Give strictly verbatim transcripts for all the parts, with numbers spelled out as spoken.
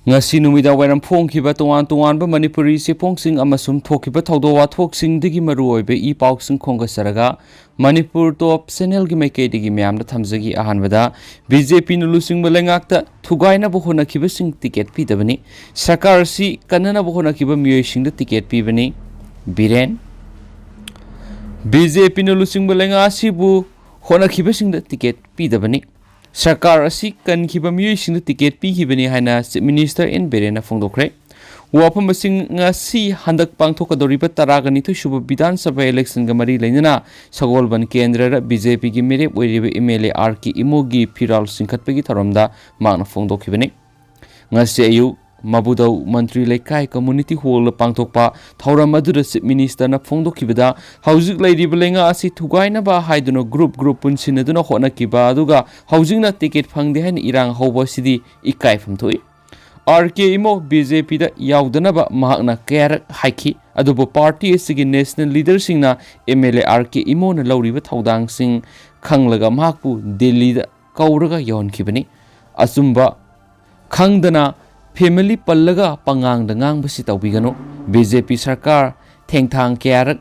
ꯉꯁꯤ ꯅꯨꯃꯤꯗꯥꯡ ꯋꯥꯏꯔꯝ ꯐꯣꯡꯈꯤꯕ ꯇꯣꯉꯥꯟ ꯇꯣꯉꯥꯟꯕ ꯃꯅꯤꯄꯨꯔꯤ ꯆꯦꯐꯣꯡꯁꯤꯡ ꯑꯃꯁꯨꯡ ꯊꯣꯛꯈꯤꯕ ꯊꯧꯗꯣꯛ ꯋꯥꯊꯣꯛꯁꯤꯡꯗꯒꯤ ꯃꯔꯨꯑꯣꯏꯕ ꯏ ꯄꯥꯎꯁꯤꯡ ꯈꯣꯝꯒꯠꯆꯔꯒ, ꯃꯅꯤꯄꯨꯔ ꯇꯣꯞ ꯆꯦꯅꯦꯜꯒꯤ ꯃꯥꯏꯀꯩꯗꯒꯤ ꯃꯌꯥꯝꯗ ꯊꯝꯖꯒꯦ꯫ ꯑꯍꯥꯟꯕꯗ, ꯕꯤ ꯖꯦ ꯄꯤꯅ ꯂꯨꯆꯤꯡꯕ ꯂꯩꯉꯥꯛꯇ ꯊꯨꯒꯥꯏꯅꯕ ꯍꯣꯠꯅꯈꯤꯕꯁꯤꯡ ꯇꯤꯀꯦꯠ ꯄꯤꯗꯕꯅꯤ꯫ ꯁꯔꯀꯥꯔ ꯑꯁꯤ ꯀꯟꯅꯅꯕ ꯍꯣꯠꯅꯈꯤꯕ ꯃꯤꯑꯣꯏꯁꯤꯡꯗ ꯇꯤꯀꯦꯠ ꯄꯤꯕꯅꯤ꯫ ꯕꯤꯔꯦꯟ꯫ ꯕꯤ ꯖꯦ ꯄꯤꯅ ꯂꯨꯆꯤꯡꯕ ꯂꯩꯉꯥꯛ ꯑꯁꯤꯕꯨ ꯍꯣꯠꯅꯈꯤꯕꯁꯤꯡꯗ ꯇꯤꯀꯦꯠ ꯄꯤꯗꯕꯅꯤ꯫ ꯁꯔꯀꯥꯔ ꯑꯁꯤ ꯀꯟꯈꯤꯕ ꯃꯤꯑꯣꯏꯁꯤꯡꯗ ꯇꯤꯀꯦꯠ ꯄꯤꯈꯤꯕꯅꯤ ꯍꯥꯏꯅ ꯆꯤꯐ ꯃꯤꯅꯤꯁꯇꯔ ꯑꯦꯟ ꯕꯤꯔꯦꯟꯅ ꯐꯣꯡꯗꯣꯛꯈ꯭ꯔꯦ꯫ ꯋꯥꯐꯝꯁꯤꯡ ꯉꯁꯤ ꯍꯟꯗꯛ ꯄꯥꯡꯊꯣꯛꯀꯗꯧꯔꯤꯕ ꯇꯔꯥꯒ ꯅꯤꯊꯣꯏ ꯁꯨꯕ ꯕꯤꯙꯥꯟ ꯁꯚꯥ ꯏꯂꯦꯛꯁꯟꯒ ꯃꯔꯤ ꯂꯩꯅꯅ ꯁꯒꯣꯜꯕꯟ ꯀꯦꯟꯗ꯭ꯔꯗ ꯕꯤ ꯖꯦ ꯄꯤꯒꯤ ꯃꯤꯔꯦꯞ ꯑꯣꯏꯔꯤꯕ ꯑꯦꯝ ꯑꯦꯜ ꯑꯦ ꯑꯥꯔ ꯀꯦ ꯏꯃꯣꯒꯤ ꯐꯤꯔꯥꯜ ꯆꯤꯡꯈꯠꯄꯒꯤ ꯊꯧꯔꯝꯗ ꯃꯍꯥꯛꯅ ꯐꯣꯡꯗꯣꯛꯈꯤꯕꯅꯤ꯫ ꯉꯁꯤ ꯑꯌꯨꯛ ꯃꯕꯨꯗꯧ ꯃꯟꯇ꯭ꯔꯤ ꯂꯩꯀꯥꯏ ꯀꯝꯃꯨꯅꯤꯇꯤ ꯍꯣꯜꯗ ꯄꯥꯡꯊꯣꯛꯄ ꯊꯧꯔꯝ ꯑꯗꯨꯗ ꯆꯤꯐ ꯃꯤꯅꯤꯁꯇꯔꯅ ꯐꯣꯡꯗꯣꯛꯈꯤꯕꯗ, ꯍꯧꯖꯤꯛ ꯂꯩꯔꯤꯕ ꯂꯩꯉꯥꯛ ꯑꯁꯤ ꯊꯨꯒꯥꯏꯅꯕ ꯍꯥꯏꯗꯨꯅ ꯒ꯭ꯔꯨꯞ ꯒ꯭ꯔꯨꯞ ꯄꯨꯟꯁꯤꯟꯅꯗꯨꯅ ꯍꯣꯠꯅꯈꯤꯕ ꯑꯗꯨꯒ ꯍꯧꯖꯤꯛꯅ ꯇꯤꯀꯦꯠ ꯐꯪꯗꯦ ꯍꯥꯏꯅ ꯏꯔꯥꯡ ꯍꯧꯕ ꯑꯁꯤꯗꯤ ꯏꯀꯥꯏꯐꯝ ꯊꯣꯛꯏ꯫ R K Imo B J ꯄꯤꯗ ꯌꯥꯎꯗꯅꯕ ꯃꯍꯥꯛꯅ ꯀꯌꯥꯔꯛ ꯍꯥꯏꯈꯤ, ꯑꯗꯨꯕꯨ ꯄꯥꯔꯇꯤ ꯑꯁꯤꯒꯤ ꯅꯦꯁꯅꯦꯜ ꯂꯤꯗꯔꯁꯤꯡꯅ M L A R K ꯏꯃꯣꯅ ꯂꯧꯔꯤꯕ ꯊꯧꯗꯥꯡꯁꯤꯡ ꯈꯪꯂꯒ ꯃꯍꯥꯛꯄꯨ ꯗꯤꯜꯂꯤꯗ ꯀꯧꯔꯒ ꯌꯧꯍꯟꯈꯤꯕꯅꯤ꯫ ꯑꯆꯨꯝꯕ ꯈꯪꯗꯅ ꯐꯦꯃꯤꯂꯤ ꯄꯜꯂꯒ ꯄꯉꯥꯡꯗ ꯉꯥꯡꯕꯁꯤ ꯇꯧꯕꯤꯒꯅꯨ꯫ ꯕꯤ ꯖꯦ ꯄꯤ ꯁꯔꯀꯥꯔ ꯊꯦꯡꯊꯥꯡ ꯀꯌꯥꯔꯛ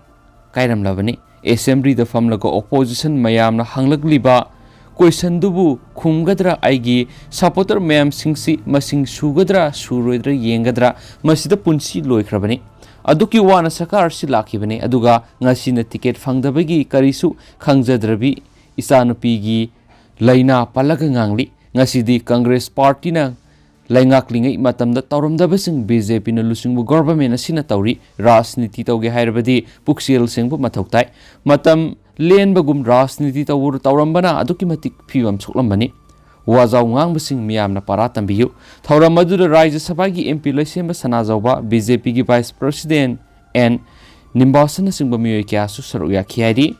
ꯀꯥꯏꯔꯝꯂꯕꯅꯤ꯫ ꯑꯦꯁꯦꯝꯕ꯭ꯂꯤꯗ ꯐꯝꯂꯒ ꯑꯣꯄꯣꯖꯤꯁꯟ ꯃꯌꯥꯝꯅ ꯍꯪꯂꯛꯂꯤꯕ ꯀꯣꯏꯁꯟꯗꯨꯕꯨ ꯈꯨꯝꯒꯗ꯭ꯔꯥ? ꯑꯩꯒꯤ ꯁꯄꯣꯔꯇꯔ ꯃꯌꯥꯝꯁꯤꯡꯁꯤ ꯃꯁꯤꯡ ꯁꯨꯒꯗ꯭ꯔꯥ ꯁꯨꯔꯣꯏꯗ꯭ꯔꯥ ꯌꯦꯡꯒꯗ꯭ꯔꯥ? ꯃꯁꯤꯗ ꯄꯨꯟꯁꯤ ꯂꯣꯏꯈ꯭ꯔꯕꯅꯤ꯫ ꯑꯗꯨꯛꯀꯤ ꯋꯥꯅ ꯁꯔꯀꯥꯔ ꯑꯁꯤ ꯂꯥꯛꯈꯤꯕꯅꯤ, ꯑꯗꯨꯒ ꯉꯁꯤꯅ ꯇꯤꯀꯦꯠ ꯐꯪꯗꯕꯒꯤ ꯀꯔꯤꯁꯨ ꯈꯪꯖꯗ꯭ꯔꯕꯤ ꯏꯆꯥꯅꯨꯄꯤꯒꯤ ꯂꯥꯏꯅꯥ ꯄꯜꯂꯒ ꯉꯥꯡꯂꯤ꯫ ꯉꯁꯤꯗꯤ ꯀꯪꯒ꯭ꯔꯦꯁ ꯄꯥꯔꯇꯤꯅ ꯂꯩꯉꯥꯛꯂꯤꯉꯩ ꯃꯇꯝꯗ ꯇꯧꯔꯝꯗꯕꯁꯤꯡ ꯕꯤ ꯖꯦ ꯄꯤꯅ ꯂꯨꯆꯤꯡꯕ ꯒꯣꯚꯔꯟꯃꯦꯟ ꯑꯁꯤꯅ ꯇꯧꯔꯤ꯫ ꯔꯥꯖꯅꯤꯇꯤ ꯇꯧꯒꯦ ꯍꯥꯏꯔꯕꯗꯤ ꯄꯨꯛꯆꯦꯜ ꯁꯦꯡꯕ ꯃꯊꯧ ꯇꯥꯏ꯫ ꯃꯇꯝ ꯂꯦꯟꯕꯒꯨꯝ ꯔꯥꯖꯅꯤꯇꯤ ꯇꯧꯔ-, ꯇꯧꯔꯝꯕꯅ ꯑꯗꯨꯛꯀꯤ ꯃꯇꯤꯛ ꯐꯤꯕꯝ ꯁꯣꯛꯂꯝꯕꯅꯤ꯫ ꯋꯥꯖꯥꯎ ꯉꯥꯡꯕꯁꯤꯡ ꯃꯤꯌꯥꯝꯅ ꯄꯥꯔꯥ ꯇꯝꯕꯤꯌꯨ꯫ ꯊꯧꯔꯝ ꯑꯗꯨꯗ ꯔꯥꯖ꯭ꯌ ꯁꯚꯥꯒꯤ ꯑꯦꯝ ꯄꯤ ꯂꯩꯁꯦꯝꯕ ꯁꯅꯥꯖꯥꯎꯕ, ꯕꯤ ꯖꯦ ꯄꯤꯒꯤ ꯚꯥꯏꯁ ꯄ꯭ꯔꯁꯤꯗꯦꯟ ꯑꯦꯟ ꯅꯤꯝꯕꯥꯁꯟꯅꯆꯤꯡꯕ ꯃꯤꯑꯣꯏ ꯀꯌꯥꯁꯨ ꯁꯔꯨꯛ ꯌꯥꯈꯤ ꯍꯥꯏꯔꯤ꯫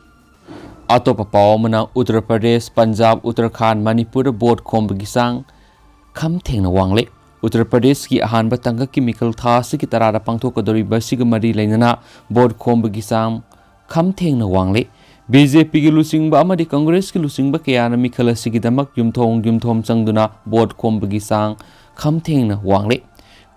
ꯑꯇꯣꯞꯄ ꯄꯥꯎ ꯑꯃꯅ, ꯎꯠꯇꯔ ꯄ꯭ꯔꯗꯦꯁ, ꯄꯟꯖꯥꯕ, ꯎꯠꯇꯔꯈꯥꯟꯗ, ꯃꯅꯤꯄꯨꯔꯗ ꯚꯣꯠ ꯈꯣꯝꯕꯒꯤ ꯆꯥꯡ ꯈꯝ ꯊꯦꯡꯅ ꯋꯥꯡꯂꯦ꯫ ꯎꯠꯇꯔ ꯄ꯭ꯔꯗꯦꯁꯀꯤ ꯑꯍꯥꯟꯕ ꯇꯥꯡꯀꯛꯀꯤ ꯃꯤꯈꯜ ꯊꯥ ꯑꯁꯤꯒꯤ ꯇꯔꯥꯗ ꯄꯥꯡꯊꯣꯛꯀꯗꯧꯔꯤꯕ ꯑꯁꯤꯒ ꯃꯔꯤ ꯂꯩꯅꯅ ꯚꯣꯠ ꯈꯣꯝꯕꯒꯤ ꯆꯥꯡ ꯈꯝ ꯊꯦꯡꯅ ꯋꯥꯡꯂꯦ꯫ ꯕꯤ ꯖꯦ ꯄꯤꯒꯤ ꯂꯨꯆꯤꯡꯕ ꯑꯃꯗꯤ ꯀꯪꯒ꯭ꯔꯦꯁꯀꯤ ꯂꯨꯆꯤꯡꯕ ꯀꯌꯥꯅ ꯃꯤꯈꯜ ꯑꯁꯤꯒꯤꯗꯃꯛ ꯌꯨꯝꯊꯣꯡ ꯌꯨꯝꯊꯣꯡ ꯆꯪꯗꯨꯅ ꯚꯣꯠ ꯈꯣꯝꯕꯒꯤ ꯆꯥꯡ ꯈꯝ ꯊꯦꯡꯅ ꯋꯥꯡꯂꯦ꯫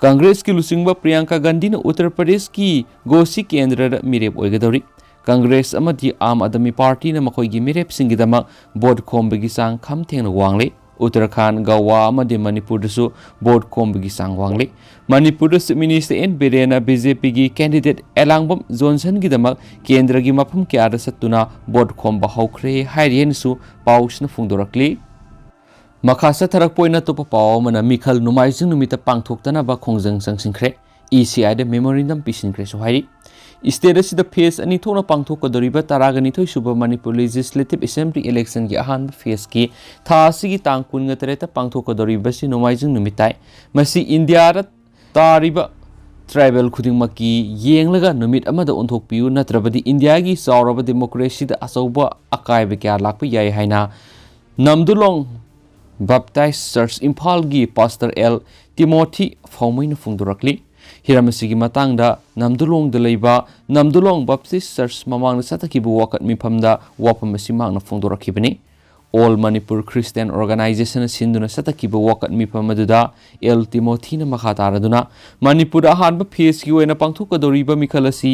ꯀꯪꯒ꯭ꯔꯦꯁꯀꯤ ꯂꯨꯆꯤꯡꯕ ꯄ꯭ꯔꯤꯌꯥꯡꯀꯥ ꯒꯥꯟꯙꯤꯅ ꯎꯠꯇꯔ ꯄ꯭ꯔꯗꯦꯁꯀꯤ ꯒꯣꯁꯤ ꯀꯦꯟꯗ꯭ꯔꯗ ꯃꯤꯔꯦꯞ ꯑꯣꯏꯒꯗꯧꯔꯤ꯫ ꯀꯪꯒ꯭ꯔꯦꯁ ꯑꯃꯗꯤ ꯑꯥꯝ ꯑꯥꯗꯃꯤ ꯄꯥꯔꯇꯤꯅ ꯃꯈꯣꯏꯒꯤ ꯃꯤꯔꯦꯞꯁꯤꯡꯒꯤꯗꯃꯛ ꯚꯣꯠ ꯈꯣꯝꯕꯒꯤ ꯆꯥꯡ ꯈꯝ ꯊꯦꯡꯅ ꯋꯥꯡꯂꯦ꯫ ꯎꯠꯇꯔꯈꯥꯟꯗ, ꯒꯋꯥ ꯑꯃꯗꯤ ꯃꯅꯤꯄꯨꯔꯗꯁꯨ ꯚꯣꯠ ꯈꯣꯝꯕꯒꯤ ꯆꯥꯡ ꯋꯥꯡꯂꯦ꯫ ꯃꯅꯤꯄꯨꯔꯗ ꯆꯤꯐ ꯃꯤꯅꯤꯁꯇꯔ ꯑꯦꯟ ꯕꯤꯔꯦꯟꯅ ꯕꯤ ꯖꯦ ꯄꯤꯒꯤ ꯀꯦꯟꯗꯤꯗꯦꯠ ꯑꯦꯂꯥꯡꯕꯝ ꯖꯣꯟꯁꯟꯒꯤꯗꯃꯛ ꯀꯦꯟꯗ꯭ꯔꯒꯤ ꯃꯐꯝ ꯀꯌꯥꯗ ꯆꯠꯇꯨꯅ ꯚꯣꯠ ꯈꯣꯝꯕ ꯍꯧꯈ꯭ꯔꯦ ꯍꯥꯏꯔꯤ ꯍꯥꯏꯅꯁꯨ ꯄꯥꯎꯁꯤꯅ ꯐꯣꯡꯗꯣꯔꯛꯂꯤ꯫ ꯃꯈꯥ ꯆꯠꯊꯔꯛꯄ ꯑꯣꯏꯅ ꯑꯇꯣꯞꯄ ꯄꯥꯎ ꯑꯃꯅ, ꯃꯤꯈꯜ ꯅꯣꯡꯃꯥꯏꯖꯤꯡ ꯅꯨꯃꯤꯠꯇ ꯄꯥꯡꯊꯣꯛꯇꯅꯕ ꯈꯣꯡꯖꯪ ꯆꯪꯁꯤꯟꯈ꯭ꯔꯦ꯫ ꯏ ꯁꯤ ꯑꯥꯏꯗ ꯃꯦꯃꯣꯔꯦꯟꯗꯝ ꯄꯤꯁꯤꯟꯈ꯭ꯔꯦꯁꯨ ꯍꯥꯏꯔꯤ꯫ ꯁ꯭ꯇꯦꯠ ꯑꯁꯤꯗ ꯐꯦꯖ ꯑꯅꯤ ꯊꯣꯛꯅ ꯄꯥꯡꯊꯣꯛꯀꯗꯧꯔꯤꯕ ꯇꯔꯥꯒ ꯅꯤꯊꯣꯏ ꯁꯨꯕ ꯃꯅꯤꯄꯨꯔ ꯂꯦꯖꯤꯁꯂꯦꯇꯤꯚ ꯑꯦꯁꯦꯝꯕ꯭ꯂꯤ ꯏꯂꯦꯛꯁꯟꯒꯤ ꯑꯍꯥꯟꯕ ꯐꯦꯖꯀꯤ ꯊꯥ ꯑꯁꯤꯒꯤ ꯇꯥꯡ ꯀꯨꯟꯒ ꯇꯔꯦꯠꯇ ꯄꯥꯡꯊꯣꯛꯀꯗꯧꯔꯤꯕꯁꯤ ꯅꯣꯡꯃꯥꯏꯖꯤꯡ ꯅꯨꯃꯤꯠ ꯇꯥꯏ꯫ ꯃꯁꯤ ꯏꯟꯗꯤꯌꯥꯗ ꯇꯥꯔꯤꯕ ꯇ꯭ꯔꯥꯏꯕꯦꯜ ꯈꯨꯗꯤꯡꯃꯛꯀꯤ ꯌꯦꯡꯂꯒ ꯅꯨꯃꯤꯠ ꯑꯃꯗ ꯑꯣꯟꯊꯣꯛꯄꯤꯌꯨ, ꯅꯠꯇ꯭ꯔꯕꯗꯤ ꯏꯟꯗꯤꯌꯥꯒꯤ ꯆꯥꯎꯔꯕ ꯗꯦꯃꯣꯀ꯭ꯔꯦꯁꯤꯗ ꯑꯆꯧꯕ ꯑꯀꯥꯏꯕ ꯀꯌꯥ ꯂꯥꯛꯄ ꯌꯥꯏ ꯍꯥꯏꯅ ꯅꯝꯗꯨꯂꯣꯡ ꯕꯞꯇꯥꯏꯁ ꯆꯔꯆ ꯏꯝꯐꯥꯜꯒꯤ ꯄꯥꯁꯇꯔ ꯑꯦꯜ ꯇꯤꯃꯣꯊꯤ ꯐꯧꯃꯩꯅ ꯐꯣꯡꯗꯣꯔꯛꯂꯤ꯫ ꯍꯤꯔꯝ ꯑꯁꯤꯒꯤ ꯃꯇꯥꯡꯗ ꯅꯝꯗꯨꯂꯣꯡꯗ ꯂꯩꯕ ꯅꯝꯗꯨꯂꯣꯡ ꯕꯞꯇꯤꯁ ꯆꯔꯆ ꯃꯃꯥꯡꯗ ꯆꯠꯊꯈꯤꯕ ꯋꯥꯀꯠ ꯃꯤꯐꯝꯗ ꯋꯥꯐꯝ ꯑꯁꯤ ꯃꯍꯥꯛꯅ ꯐꯣꯡꯗꯣꯔꯛꯈꯤꯕꯅꯤ꯫ ꯑꯣꯜ ꯃꯅꯤꯄꯨꯔ ꯈ꯭ꯔꯤꯁꯇꯤꯌꯥꯟ ꯑꯣꯔꯒꯅꯥꯏꯖꯦꯁꯟꯅ ꯁꯤꯟꯗꯨꯅ ꯆꯠꯊꯈꯤꯕ ꯋꯥꯀꯠ ꯃꯤꯐꯝ ꯑꯗꯨꯗ ꯑꯦꯜ ꯇꯤꯃꯣꯊꯤꯅ ꯃꯈꯥ ꯇꯥꯔꯗꯨꯅ, ꯃꯅꯤꯄꯨꯔꯗ ꯑꯍꯥꯟꯕ ꯐꯦꯖꯀꯤ ꯑꯣꯏꯅ ꯄꯥꯡꯊꯣꯛꯀꯗꯧꯔꯤꯕ ꯃꯤꯈꯜ ꯑꯁꯤ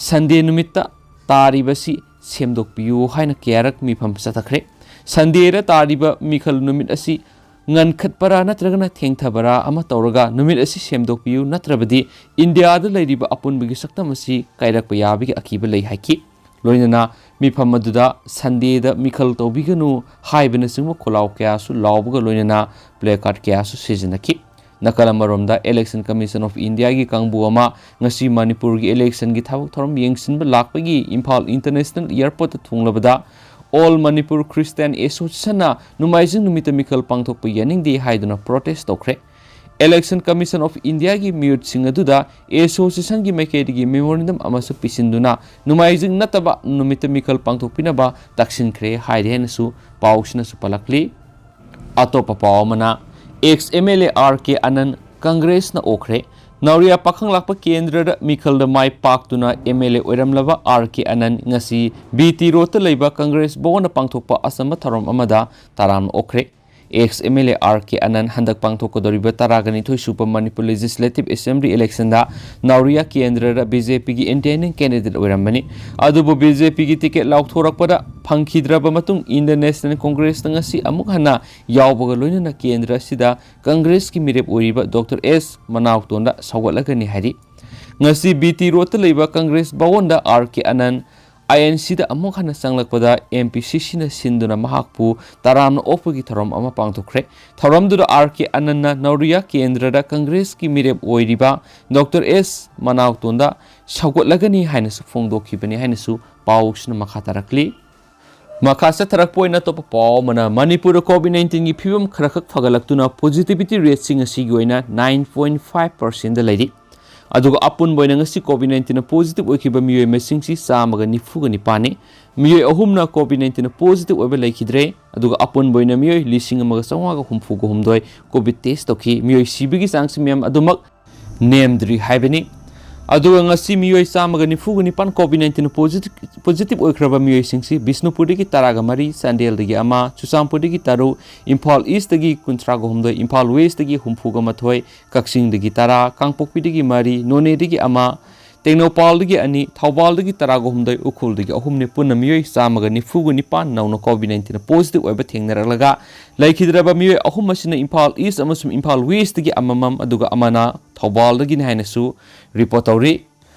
ꯁꯟꯗꯦ ꯅꯨꯃꯤꯠꯇ ꯇꯥꯔꯤꯕꯁꯤ ꯁꯦꯝꯗꯣꯛꯄꯤꯌꯨ ꯍꯥꯏꯅ ꯀꯌꯥꯔꯛ ꯃꯤꯐꯝ ꯆꯠꯊꯈ꯭ꯔꯦ꯫ ꯁꯟꯗꯦꯗ ꯇꯥꯔꯤꯕ ꯃꯤꯈꯜ ꯅꯨꯃꯤꯠ ꯑꯁꯤ ꯉꯟꯈꯠꯄꯔꯥ ꯅꯠꯇ꯭ꯔꯒꯅ ꯊꯦꯡꯊꯕꯔꯥ ꯑꯃ ꯇꯧꯔꯒ ꯅꯨꯃꯤꯠ ꯑꯁꯤ ꯁꯦꯝꯗꯣꯛꯄꯤꯌꯨ, ꯅꯠꯇ꯭ꯔꯕꯗꯤ ꯏꯟꯗꯤꯌꯥꯗ ꯂꯩꯔꯤꯕ ꯑꯄꯨꯟꯕꯒꯤ ꯁꯛꯇꯝ ꯑꯁꯤ ꯀꯥꯏꯔꯛꯄ ꯌꯥꯕꯒꯤ ꯑꯀꯤꯕ ꯂꯩ ꯍꯥꯏꯈꯤ꯫ ꯂꯣꯏꯅꯅ ꯃꯤꯐꯝ ꯑꯗꯨꯗ ꯁꯟꯗꯦꯗ ꯃꯤꯈꯜ ꯇꯧꯕꯤꯒꯅꯨ ꯍꯥꯏꯕꯅꯆꯤꯡꯕ ꯈꯣꯜꯂꯥꯎ ꯀꯌꯥꯁꯨ ꯂꯥꯎꯕꯒ ꯂꯣꯏꯅꯅ ꯄ꯭ꯂꯦ ꯀꯥꯔꯗ ꯀꯌꯥꯁꯨ ꯁꯤꯖꯤꯟꯅꯈꯤ꯫ ꯅꯥꯀꯜ ꯑꯃꯔꯣꯝꯗ, ꯏꯂꯦꯛꯁꯟ ꯀꯃꯤꯁꯟ ꯑꯣꯐ ꯏꯟꯗꯤꯌꯥꯒꯤ ꯀꯥꯡꯕꯨ ꯑꯃ ꯉꯁꯤ ꯃꯅꯤꯄꯨꯔꯒꯤ ꯏꯂꯦꯛꯁꯟꯒꯤ ꯊꯕꯛ ꯊꯧꯔꯝ ꯌꯦꯡꯁꯤꯟꯕ ꯂꯥꯛꯄꯒꯤ ꯏꯝꯐꯥꯜ ꯏꯟꯇꯔꯅꯦꯁꯅꯦꯜ ꯑꯦꯌꯔꯄꯣꯔꯠꯇ ꯊꯨꯡꯂꯕꯗ, ꯑꯣꯜ ꯃꯅꯤꯄꯨꯔ ꯈ꯭ꯔꯤꯁꯇꯤꯌꯥꯟ ꯑꯦꯁꯣꯁꯤꯌꯦꯁꯟꯅ ꯅꯣꯡꯃꯥꯏꯖꯤꯡ ꯅꯨꯃꯤꯠꯇ ꯃꯤꯈꯜ ꯄꯥꯡꯊꯣꯛꯄ ꯌꯥꯅꯤꯡꯗꯦ ꯍꯥꯏꯗꯨꯅ ꯄ꯭ꯔꯣꯇꯦꯁ ꯇꯧꯈ꯭ꯔꯦ꯫ ꯏꯂꯦꯛꯁꯟ ꯀꯃꯤꯁꯟ ꯑꯣꯐ ꯏꯟꯗꯤꯌꯥꯒꯤ ꯃꯤꯑꯣꯠꯁꯤꯡ ꯑꯗꯨꯗ ꯑꯦꯁꯣꯁꯤꯌꯦꯁꯟꯒꯤ ꯃꯥꯏꯀꯩꯗꯒꯤ ꯃꯦꯃꯣꯔꯦꯟꯗꯝ ꯑꯃꯁꯨ ꯄꯤꯁꯤꯟꯗꯨꯅ ꯅꯣꯡꯃꯥꯏꯖꯤꯡ ꯅꯠꯇꯕ ꯅꯨꯃꯤꯠꯇ ꯃꯤꯈꯜ ꯄꯥꯡꯊꯣꯛꯄꯤꯅꯕ ꯇꯛꯁꯤꯟꯈ꯭ꯔꯦ ꯍꯥꯏꯔꯤ ꯍꯥꯏꯅꯁꯨ ꯄꯥꯎꯁꯤꯅꯁꯨ ꯄꯜꯂꯛꯂꯤ꯫ ꯑꯇꯣꯞꯄ ꯄꯥꯎ ꯑꯃꯅ, ex M L A R K Anand ꯀꯪꯒ꯭ꯔꯦꯁꯅ ꯑꯣꯛꯈ꯭ꯔꯦ꯫ ꯅꯥꯎꯔꯤꯌꯥ ꯄꯥꯈꯪꯂꯥꯛꯄ ꯀꯦꯟꯗ꯭ꯔꯗ ꯃꯤꯈꯜꯗ ꯃꯥꯏ ꯄꯥꯛꯇꯨꯅ ꯑꯦꯝ ꯑꯦꯜ ꯑꯦ ꯑꯣꯏꯔꯝꯂꯕ ꯑꯥꯔ ꯀꯦ ꯑꯅꯟ ꯉꯁꯤ ꯕꯤ ꯇꯤ ꯔꯣꯗꯇ ꯂꯩꯕ ꯀꯪꯒ꯭ꯔꯦꯁ ꯚꯋꯟꯗ ꯄꯥꯡꯊꯣꯛꯄ ꯑꯆꯝꯕ ꯊꯧꯔꯝ ꯑꯃꯗ ꯇꯔꯥꯝꯅ ꯑꯣꯛꯈ꯭ꯔꯦ꯫ Ex M L A R K Anand ꯍꯟꯗꯛ ꯄꯥꯡꯊꯣꯛꯀꯗꯧꯔꯤꯕ ꯇꯔꯥꯒ ꯅꯤꯊꯣꯏ ꯁꯨꯕ ꯃꯅꯤꯄꯨꯔ Legislative Assembly election ꯗ ꯅꯧꯔꯤꯌꯥ ꯀꯦꯟꯗ꯭ꯔꯗ B J P ꯒꯤ independent candidate ꯑꯣꯏꯔꯝꯕꯅꯤ꯫ ꯑꯗꯨꯕꯨ B J P ꯒꯤ ticket ꯂꯥꯎꯊꯣꯔꯛꯄꯗ ꯐꯪꯈꯤꯗ꯭ꯔꯕ ꯃꯇꯨꯡ Indian National Congress ꯇ ꯉꯁꯤ ꯑꯃꯨꯛ ꯍꯟꯅ ꯌꯥꯎꯕꯒ ꯂꯣꯏꯅꯅ ꯀꯦꯟꯗ꯭ꯔ ꯑꯁꯤꯗ Congress ꯀꯤ ꯃꯤꯔꯦꯞ ꯑꯣꯏꯔꯤꯕ Doctor S ꯃꯅꯥꯎꯇꯣꯟꯗ ꯁꯧꯒꯠꯂꯒꯅꯤ ꯍꯥꯏꯔꯤ꯫ ꯉꯁꯤ B T Road ꯇ ꯂꯩꯕ Congress ꯚꯋꯟꯗ R K Anand I N C ꯗ ꯑꯃꯨꯛ ꯍꯟꯅ ꯆꯪꯂꯛꯄꯗ M P C C ꯅ ꯁꯤꯟꯗꯨꯅ ꯃꯍꯥꯛꯄꯨ ꯇꯔꯥꯝꯅ ꯑꯣꯛꯄꯒꯤ ꯊꯧꯔꯝ ꯑꯃ ꯄꯥꯡꯊꯣꯛꯈ꯭ꯔꯦ꯫ ꯊꯧꯔꯝꯗꯨꯗ R K Anand ꯅ ꯅꯧꯔꯤꯌꯥ ꯀꯦꯟꯗ꯭ꯔꯗ Congress ꯀꯤ ꯃꯤꯔꯦꯞ ꯑꯣꯏꯔꯤꯕ Doctor S ꯃꯅꯥꯎꯇꯣꯟꯗ ꯁꯧꯒꯠꯂꯒꯅꯤ ꯍꯥꯏꯅꯁꯨ ꯐꯣꯡꯗꯣꯛꯈꯤꯕꯅꯤ ꯍꯥꯏꯅꯁꯨ ꯄꯥꯎꯁꯤꯅ ꯃꯈꯥ ꯇꯥꯔꯛꯂꯤ꯫ ꯃꯈꯥ ꯆꯠꯊꯔꯛꯄ ꯑꯣꯏꯅ ꯑꯇꯣꯞꯄ ꯄꯥꯎ ꯑꯃꯅ, ꯃꯅꯤꯄꯨꯔꯗ COVID nineteen ꯒꯤ ꯐꯤꯕꯝ ꯈꯔ ꯈꯛ ꯐꯒꯠꯂꯛꯇꯨꯅ positivity rate ꯁꯤ ꯉꯁꯤꯒꯤ ꯑꯣꯏꯅ nine point five percent ꯗ ꯂꯩꯔꯤ꯫ ꯑꯗꯨꯒ ꯑꯄꯨꯟꯕ ꯑꯣꯏꯅ ꯉꯁꯤ COVID nineteen ꯅ positive ꯑꯣꯏꯈꯤꯕ ꯃꯤꯑꯣꯏ ꯃꯁꯤꯡꯁꯤ ꯆꯥꯝꯃꯒ ꯅꯤꯐꯨꯒ ꯅꯤꯄꯥꯟꯅꯤ꯫ ꯃꯤꯑꯣꯏ ꯑꯍꯨꯝꯅ COVID nineteen ꯅ positive ꯑꯣꯏꯕ ꯂꯩꯈꯤꯗ꯭ꯔꯦ꯫ ꯑꯗꯨꯒ ꯑꯄꯨꯟꯕ ꯑꯣꯏꯅ ꯃꯤꯑꯣꯏ ꯂꯤꯁꯤꯡ ꯑꯃꯒ ꯆꯥꯝꯃꯉꯥꯒ ꯍꯨꯝꯐꯨꯒ ꯍꯨꯝꯗꯣꯏ COVID test ꯇꯧꯈꯤ꯫ ꯃꯤꯑꯣꯏ ꯁꯤꯕꯒꯤ ꯆꯥꯡꯁꯤ ꯃꯌꯥꯝ ꯑꯗꯨꯃꯛ ꯅꯦꯝꯗ꯭ꯔꯤ ꯍꯥꯏꯕꯅꯤ꯫ ꯑꯗꯨꯒ ꯉꯁꯤ ꯃꯤꯑꯣꯏ ꯆꯥꯝꯃꯒ ꯅꯤꯐꯨꯒ ꯅꯤꯄꯥꯟ COVID nineteen positive, positive ꯑꯣꯏꯈ꯭ꯔꯕ ꯃꯤꯑꯣꯏꯁꯤꯡꯁꯤ ꯕꯤꯁꯅꯨꯄꯨꯔꯗꯒꯤ ꯇꯔꯥꯒ ꯃꯔꯤ, ꯆꯥꯟꯗꯦꯜꯗꯒꯤ ꯑꯃ, ꯆꯨꯔꯆꯥꯟꯄꯨꯔꯗꯒꯤ ꯇꯔꯨꯛ, ꯏꯝꯐꯥꯜ East ꯇꯒꯤ ꯀꯨꯟꯊ꯭ꯔꯥꯒ ꯍꯨꯝꯗꯣꯏ, ꯏꯝꯐꯥꯜ West ꯇꯒꯤ ꯍꯨꯝꯐꯨꯒ ꯃꯥꯊꯣꯏ, ꯀꯛꯆꯤꯡꯗꯒꯤ ꯇꯔꯥ, ꯀꯥꯡꯄꯣꯛꯄꯤꯗꯒꯤ ꯃꯔꯤ, ꯅꯣꯅꯦꯗꯒꯤ ꯑꯃ, ꯇꯦꯡꯅꯧꯄꯥꯜꯗꯒꯤ ꯑꯅꯤ, ꯊꯧꯕꯥꯜꯗꯒꯤ ꯇꯔꯥꯒ ꯍꯨꯝꯗꯣꯏ, ꯎꯈ꯭ꯔꯨꯜꯗꯒꯤ ꯑꯍꯨꯝꯅꯤ꯫ ꯄꯨꯟꯅ ꯃꯤꯑꯣꯏ ꯆꯥꯝꯃꯒ ꯅꯤꯐꯨꯒ ꯅꯤꯄꯥꯟ ꯅꯧꯅ COVID nineteen positive ꯑꯣꯏꯕ ꯊꯦꯡꯅꯔꯛꯂꯒ ꯂꯩꯈꯤꯗ꯭ꯔꯕ ꯃꯤꯑꯣꯏ ꯑꯍꯨꯝ ꯑꯁꯤꯅ ꯏꯝꯐꯥꯜ East ꯑꯃꯁꯨꯡ ꯏꯝꯐꯥꯜ West ꯇꯒꯤ ꯑꯃꯃꯝ, ꯑꯗꯨꯒ ꯑꯃꯅ ꯊꯧꯕꯥꯜꯗꯒꯤꯅꯤ ꯍꯥꯏꯅꯁꯨ report ꯇꯧꯔꯤ꯫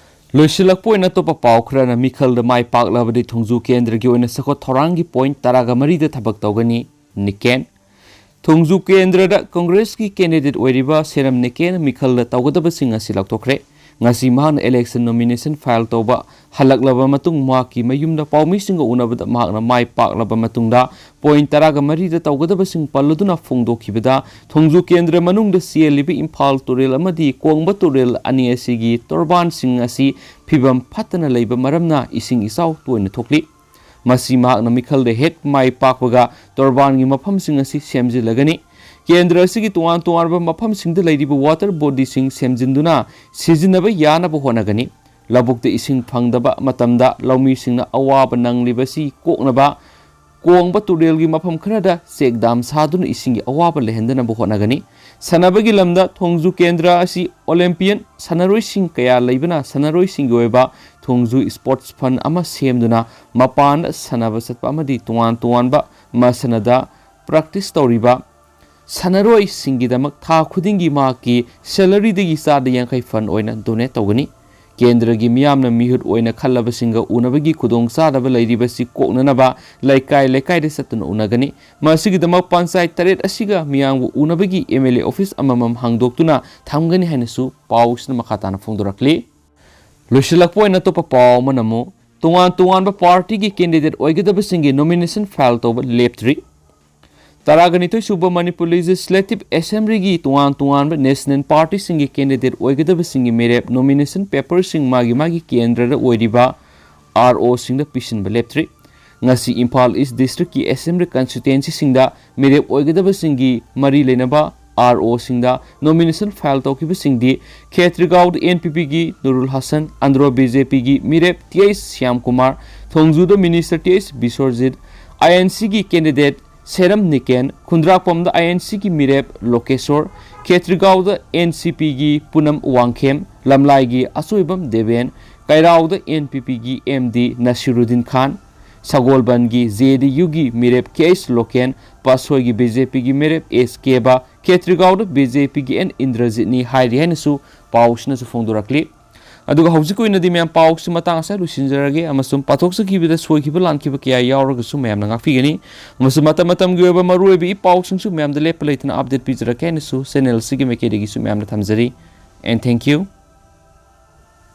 ꯂꯣꯏꯁꯤꯜꯂꯛꯄ ꯑꯣꯏꯅ ꯑꯇꯣꯞꯄ ꯄꯥꯎ ꯈꯔꯅ, ꯃꯤꯈꯜꯗ ꯃꯥꯏ ꯄꯥꯛꯂꯕꯗꯤ ꯊꯣꯡꯖꯨ ꯀꯦꯟꯗ꯭ꯔꯒꯤ ꯑꯣꯏꯅ ꯆꯥꯎꯈꯠ ꯊꯧꯔꯥꯡꯒꯤ point ꯇꯔꯥꯒ ꯃꯔꯤꯗ ꯊꯕꯛ ꯇꯧꯒꯅꯤ꯫ ꯅꯤꯀꯦꯟ꯫ ꯊꯣꯡꯖꯨ ꯀꯦꯟꯗ꯭ꯔꯗ Congress ꯀꯤ candidate ꯑꯣꯏꯔꯤꯕ ꯁꯦꯔꯝ ꯅꯤꯀꯦꯟ ꯃꯤꯈꯜꯗ ꯇꯧꯒꯗꯕꯁꯤꯡ ꯑꯁꯤ ꯂꯥꯎꯊꯣꯛꯈ꯭ꯔꯦ꯫ ꯉꯁꯤ ꯃꯍꯥꯛꯅ election nomination file ꯇꯧꯕ ꯍꯜꯂꯛꯂꯕ ꯃꯇꯨꯡ ꯃꯍꯥꯛꯀꯤ ꯃꯌꯨꯝꯗ ꯄꯥꯎꯃꯤꯁꯤꯡꯒ ꯎꯅꯕꯗ ꯃꯍꯥꯛꯅ ꯃꯥꯏ ꯄꯥꯛꯂꯕ ꯃꯇꯨꯡꯗ point ꯇꯔꯥꯒ ꯃꯔꯤꯗ ꯇꯧꯒꯗꯕꯁꯤꯡ ꯄꯜꯂꯗꯨꯅ ꯐꯣꯡꯗꯣꯛꯈꯤꯕꯗ, ꯊꯣꯡꯖꯨ ꯀꯦꯟꯗ꯭ꯔ ꯃꯅꯨꯡꯗ ꯆꯦꯜꯂꯤꯕ ꯏꯝꯐꯥꯜ ꯇꯨꯔꯦꯜ ꯑꯃꯗꯤ ꯀꯣꯡꯕ ꯇꯨꯔꯦꯜ ꯑꯅꯤ ꯑꯁꯤꯒꯤ ꯇꯣꯔꯕꯥꯟꯁꯤꯡ ꯑꯁꯤ ꯐꯤꯕꯝ ꯐꯠꯇꯅ ꯂꯩꯕ ꯃꯔꯝꯅ ꯏꯁꯤꯡ ꯏꯆꯥꯎ ꯇꯣꯏꯅ ꯊꯣꯛꯂꯤ꯫ ꯃꯁꯤ ꯃꯍꯥꯛꯅ ꯃꯤꯈꯜꯗ ꯍꯦꯛ ꯃꯥꯏ ꯄꯥꯛꯄꯒ ꯇꯣꯔꯕꯥꯟꯒꯤ ꯃꯐꯝꯁꯤꯡ ꯑꯁꯤ ꯁꯦꯝꯖꯤꯜꯂꯒꯅꯤ꯫ ꯀꯦꯟꯗ꯭ꯔ ꯑꯁꯤꯒꯤ ꯇꯣꯉꯥꯟ ꯇꯣꯉꯥꯟꯕ ꯃꯐꯝꯁꯤꯡꯗ ꯂꯩꯔꯤꯕ water body ꯁꯤꯡ ꯁꯦꯝꯖꯤꯟꯗꯨꯅ ꯁꯤꯖꯤꯟꯅꯕ ꯌꯥꯅꯕ ꯍꯣꯠꯅꯒꯅꯤ꯫ ꯂꯧꯕꯨꯛꯇ ꯏꯁꯤꯡ ꯐꯪꯗꯕ ꯃꯇꯝꯗ ꯂꯧꯃꯤꯁꯤꯡꯅ ꯑꯋꯥꯕ ꯅꯪꯂꯤꯕꯁꯤ ꯀꯣꯛꯅꯕ ꯀꯣꯡꯕ ꯇꯨꯔꯦꯜꯒꯤ ꯃꯐꯝ ꯈꯔꯗ ꯆꯦꯛ ꯗꯥꯝ ꯁꯥꯗꯨꯅ ꯏꯁꯤꯡꯒꯤ ꯑꯋꯥꯕ ꯂꯩꯍꯟꯗꯅꯕ ꯍꯣꯠꯅꯒꯅꯤ꯫ ꯁꯥꯟꯅꯕꯒꯤ ꯂꯝꯗ ꯊꯣꯡꯖꯨ ꯀꯦꯟꯗ꯭ꯔ ꯑꯁꯤ ꯑꯣꯂꯦꯝꯄꯤꯌꯟ ꯁꯥꯟꯅꯔꯣꯏꯁꯤꯡ ꯀꯌꯥ ꯂꯩꯕꯅ ꯁꯥꯟꯅꯔꯣꯏꯁꯤꯡꯒꯤ ꯑꯣꯏꯕ ꯊꯣꯡꯖꯨ ꯁ꯭ꯄꯣꯔꯠꯁ ꯐꯟ ꯑꯃ ꯁꯦꯝꯗꯨꯅ ꯃꯄꯥꯟꯗ ꯁꯥꯟꯅꯕ ꯆꯠꯄ ꯑꯃꯗꯤ ꯇꯣꯉꯥꯟ ꯇꯣꯉꯥꯟꯕ ꯃꯁꯥꯟꯅꯗ ꯄ꯭ꯔꯦꯛꯇꯤꯁ ꯇꯧꯔꯤꯕ ꯁꯥꯟꯅꯔꯣꯏꯁꯤꯡꯒꯤꯗꯃꯛ ꯊꯥ ꯈꯨꯗꯤꯡꯒꯤ ꯃꯍꯥꯛꯀꯤ ꯁꯦꯂꯔꯤꯗꯒꯤ ꯆꯥꯗ ꯌꯥꯡꯈꯩ ꯐꯟ ꯑꯣꯏꯅ ꯗꯣꯅꯦꯠ ꯇꯧꯒꯅꯤ꯫ ꯀꯦꯟꯗ꯭ꯔꯒꯤ ꯃꯤꯌꯥꯝꯅ ꯃꯤꯍꯨꯠ ꯑꯣꯏꯅ ꯈꯜꯂꯕꯁꯤꯡꯒ ꯎꯅꯕꯒꯤ ꯈꯨꯗꯣꯡꯆꯥꯗꯕ ꯂꯩꯔꯤꯕꯁꯤ ꯀꯣꯛꯅꯅꯕ ꯂꯩꯀꯥꯏ ꯂꯩꯀꯥꯏꯗ ꯆꯠꯇꯨꯅ ꯎꯅꯒꯅꯤ꯫ ꯃꯁꯤꯒꯤꯗꯃꯛ ꯄꯟꯆꯥꯌꯠ ꯇꯔꯦꯠ ꯑꯁꯤꯒ ꯃꯤꯌꯥꯝꯕꯨ ꯎꯅꯕꯒꯤ ꯑꯦꯝ ꯑꯦꯜ ꯑꯦ ꯑꯣꯐꯤꯁ ꯑꯃꯃꯝ ꯍꯥꯡꯗꯣꯛꯇꯨꯅ ꯊꯝꯒꯅꯤ ꯍꯥꯏꯅꯁꯨ ꯄꯥꯎꯁꯤꯅ ꯃꯈꯥ ꯇꯥꯅ ꯐꯣꯡꯗꯣꯔꯛꯂꯤ꯫ ꯂꯣꯏꯁꯤꯜꯂꯛꯄ ꯑꯣꯏꯅ ꯑꯇꯣꯞꯄ ꯄꯥꯎ ꯑꯃꯅ ꯑꯃꯨꯛ ꯇꯣꯉꯥꯟ ꯇꯣꯉꯥꯟꯕ ꯄꯥꯔꯇꯤꯒꯤ ꯀꯦꯟꯗꯤꯗꯦꯠ ꯑꯣꯏꯒꯗꯕꯁꯤꯡꯒꯤ ꯅꯣꯃꯤꯅꯦꯁꯟ ꯐꯥꯏꯜ ꯇꯧꯕ ꯂꯦꯞꯇ꯭ꯔꯤ꯫ ꯇꯔꯥꯒ ꯅꯤꯊꯣꯏ ꯁꯨꯕ ꯃꯅꯤꯄꯨꯔ ꯂꯦꯖꯤꯁꯂꯦꯇꯤꯚ ꯑꯦꯁꯦꯝꯕ꯭ꯂꯤꯒꯤ ꯇꯣꯉꯥꯟ ꯇꯣꯉꯥꯟꯕ ꯅꯦꯁꯅꯦꯜ ꯄꯥꯔꯇꯤꯁꯤꯡꯒꯤ ꯀꯦꯟꯗꯤꯗꯦꯠ ꯑꯣꯏꯒꯗꯕꯁꯤꯡꯒꯤ ꯃꯤꯔꯦꯞ ꯅꯣꯃꯤꯅꯦꯁꯟ ꯄꯦꯄꯔꯁꯤꯡ ꯃꯥꯒꯤ ꯃꯥꯒꯤ ꯀꯦꯟꯗ꯭ꯔꯗ ꯑꯣꯏꯔꯤꯕ ꯑꯥꯔ ꯑꯣꯁꯤꯡꯗ ꯄꯤꯁꯤꯟꯕ ꯂꯦꯞꯇ꯭ꯔꯤ꯫ ꯉꯁꯤ ꯏꯝꯐꯥꯜ ꯏꯁ ꯗꯤꯁꯇ꯭ꯔꯤꯛꯀꯤ ꯑꯦꯁꯦꯝꯕ꯭ꯂꯤ ꯀꯟꯁꯇꯤꯇ꯭ꯋꯦꯟꯁꯤꯁꯤꯡꯗ ꯃꯤꯔꯦꯞ ꯑꯣꯏꯒꯗꯕꯁꯤꯡꯒꯤ ꯃꯔꯤ ꯂꯩꯅꯕ ꯑꯥꯔ ꯑꯣꯁꯤꯡꯗ ꯅꯣꯃꯤꯅꯦꯁꯟ ꯐꯥꯏꯜ ꯇꯧꯈꯤꯕꯁꯤꯡꯗꯤ ꯈꯦꯇ꯭ꯔꯤꯒꯥꯎꯗ ꯑꯦꯟ ꯄꯤ ꯄꯤꯒꯤ ꯅꯨꯔꯨꯜ ꯍꯁꯟ, ꯑꯟꯗ꯭ꯔꯣ ꯕꯤ ꯖꯦ ꯄꯤꯒꯤ ꯃꯤꯔꯦꯞ ꯇꯤ ꯑꯩꯆ ꯁ꯭ꯌꯥꯝꯀꯨꯃꯥꯔ, ꯊꯣꯡꯖꯨꯗ minister T H Biswajit, I N ꯁꯤꯒꯤ ꯀꯦꯟꯗꯤꯗꯦꯠ ꯁꯦꯔꯝ ꯅꯤꯀꯦꯟ, ꯈꯨꯟꯗ꯭ꯔꯥꯛꯄꯝꯗ ꯑꯥꯏ ꯑꯦꯟ ꯁꯤꯒꯤ ꯃꯤꯔꯦꯞ ꯂꯣꯀꯦꯁꯣꯔ, ꯈꯦꯇ꯭ꯔꯤꯒꯥꯎꯗ ꯑꯦꯟ ꯁꯤ ꯄꯤꯒꯤ ꯄꯨꯅꯝ ꯋꯥꯡꯈꯦꯝ, ꯂꯝꯂꯥꯏꯒꯤ ꯑꯆꯣꯏꯕꯝ ꯗꯦꯕꯦꯟ, ꯀꯩꯔꯥꯎꯗ ꯑꯦꯟ ꯄꯤ ꯄꯤꯒꯤ ꯑꯦꯝ ꯗꯤ ꯅꯁꯤꯔꯨꯗꯤꯟ ꯈꯥꯟ, ꯁꯒꯣꯜꯕꯟꯒꯤ ꯖꯦ ꯗꯤ ꯌꯨꯒꯤ ꯃꯤꯔꯦꯞ ꯀꯦ ꯑꯩꯆ ꯂꯣꯀꯦꯟ, ꯄꯥꯠꯁꯣꯏꯒꯤ ꯕꯤ ꯖꯦ ꯄꯤꯒꯤ ꯃꯤꯔꯦꯞ ꯑꯦꯁ ꯀꯦꯕꯥ, ꯈꯦꯇ꯭ꯔꯤꯒꯥꯎꯗ ꯕꯤ ꯖꯦ ꯄꯤꯒꯤ ꯑꯦꯟ ꯏꯟꯗ꯭ꯔꯖꯤꯠꯅꯤ ꯍꯥꯏꯔꯤ ꯍꯥꯏꯅꯁꯨ ꯄꯥꯎꯁꯤꯅꯁꯨ ꯐꯣꯡꯗꯣꯔꯛꯂꯤ꯫ ꯑꯗꯨꯒ ꯍꯧꯖꯤꯛꯀꯤ ꯑꯣꯏꯅꯗꯤ ꯃꯌꯥꯝ ꯄꯥꯎꯁꯤ ꯃꯇꯥꯡ ꯑꯁꯤꯗ ꯂꯣꯏꯁꯤꯟꯖꯔꯒꯦ, ꯑꯃꯁꯨꯡ ꯄꯥꯊꯣꯛꯆꯈꯤꯕꯗ ꯁꯣꯏꯈꯤꯕ ꯂꯥꯟꯈꯤꯕ ꯀꯌꯥ ꯌꯥꯎꯔꯒꯁꯨ ꯃꯌꯥꯝꯅ ꯉꯥꯛꯄꯤꯒꯅꯤ꯫ ꯑꯃꯁꯨꯡ ꯃꯇꯝ ꯃꯇꯝꯒꯤ ꯑꯣꯏꯕ ꯃꯔꯨꯑꯣꯏꯕ ꯏ ꯄꯥꯎꯁꯤꯡꯁꯨ ꯃꯌꯥꯝꯗ ꯂꯦꯞꯄ ꯂꯩꯇꯅ ꯑꯞꯗꯦꯠ ꯄꯤꯖꯔꯛꯀꯦ ꯍꯥꯏꯅꯁꯨ ꯆꯦꯅꯦꯜ ꯑꯁꯤꯒꯤ ꯃꯥꯏꯀꯩꯗꯒꯤꯁꯨ ꯃꯌꯥꯝꯗ ꯊꯝꯖꯔꯤ꯫ And thank you.